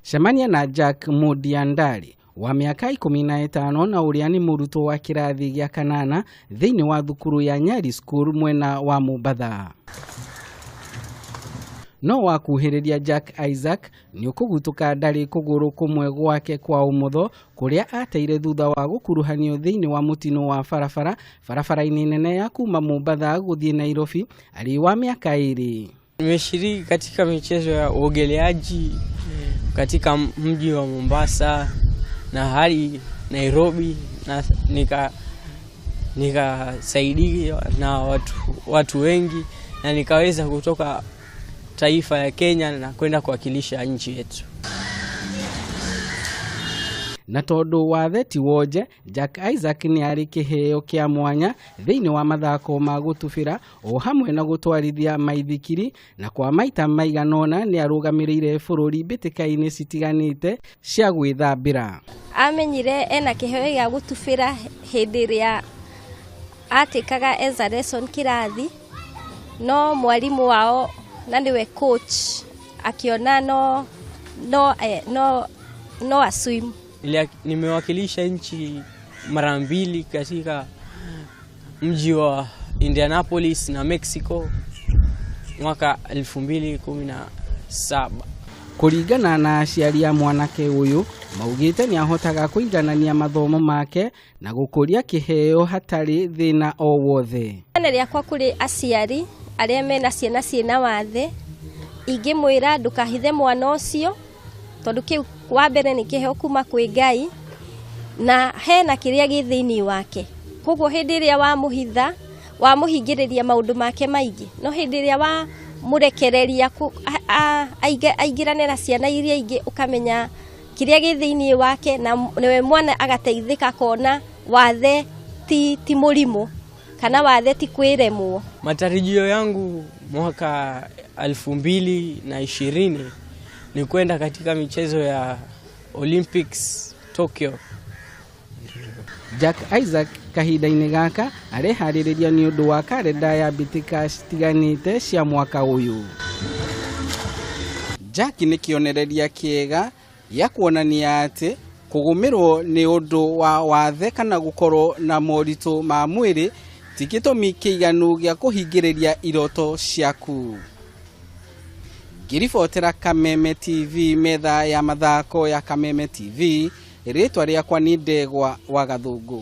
Cemania na Jack Mudiandari wa mĩaka 15 na ũrĩa nĩ mũrutwo wa kĩrathi gĩa kanana thĩinĩ wa thukuru ya Nyali School mwena wa Mombatha. No wakuhĩrĩria Jack Isaac nĩ ũkũgutũka ndarĩ kũgũrũ kũmwe gwake kwa ũmotho kũrĩa ateire thutha wa gũkuruhanio thĩinĩ wa mũtino wa barabara barabara-inĩ nene ya kuma Mombatha gũthiĩ Nairobi arĩ wa mĩaka 2. Nimeshiriki katika michezo ya uogeleaji katika mji wa Mombasa na hadi Nairobi, na nikasaidiwa na watu wengi na nikaweza kutoka taifa ya Kenya na kwenda kuwakilisha nchi yetu. Na tondu wathe ti wonje, Jack Isaac nĩ arĩ kĩheo kĩa mwanya thĩinĩ wa mathako ma gũtubĩra o hamwe na gũtwarithia maithikiri, na kwa maita maiganona nĩ arũgamĩrĩire bũrũri mbĩtĩka-inĩ citiganĩte cia gwĩthambĩra. Amenyire ena kĩheo gĩa gũtubĩra hĩndĩ ĩrĩa atĩkaga as a lesson kĩrathi, no mwarimũ wao na nĩwe coach akiona no aswim. Nimewakilisha nchi mara 2 katika mji wa Indianapolis na Mexico mwaka 2017. Kũringana na aciari a mwanake ũyũ, maugĩte nĩ ahotaga kũiganania mathomo make na gũkũria kĩheo hatarĩ thĩna o wothe. Rĩana rĩakwa kũrĩ aciari arĩa mena ciana ciĩna wathe, ingĩmwĩra ndũkahithe mwana ũcio, tondũ kĩu wa mbere nĩ kĩheo kuma kwĩ Ngai na hena kĩrĩa gĩ thĩinĩ wake. Koguo hĩndĩ ĩrĩa wamũhitha, wamũhingĩrĩria maũndũ make maingĩ, no hĩndĩ ĩrĩa wamũrekereria aingĩrane na ciana iria ingĩ, ũkamenya kĩrĩa gĩ thĩinĩ wake, na nĩwe mwana agateithĩka akona wathe ti mũrimũ kana wathe ti kwĩremwo. Matarajio yangu mwaka 2020 ni kwenda katika michezo ya Olympics Tokyo. Jack Isaac kahinda-inĩ gaka areharĩrĩria nĩ ũndũ wa karenda ya mbĩtĩka citiganĩte cia mwaka ũyũ. Jack nĩ kĩonereria kĩega gĩa kuonania atĩ kũgũmĩrwo nĩ ũndũ wa wathe kana gũkorwo na moritũ ma mwĩrĩ ti gĩtũmi kĩiganu gĩa kũhingĩrĩria iroto ciaku. Ngĩribotera Kameme TV, metha ya mathako ya Kameme TV, rĩtwa rĩakwa nĩ Ndegwa wa Gathũngũ.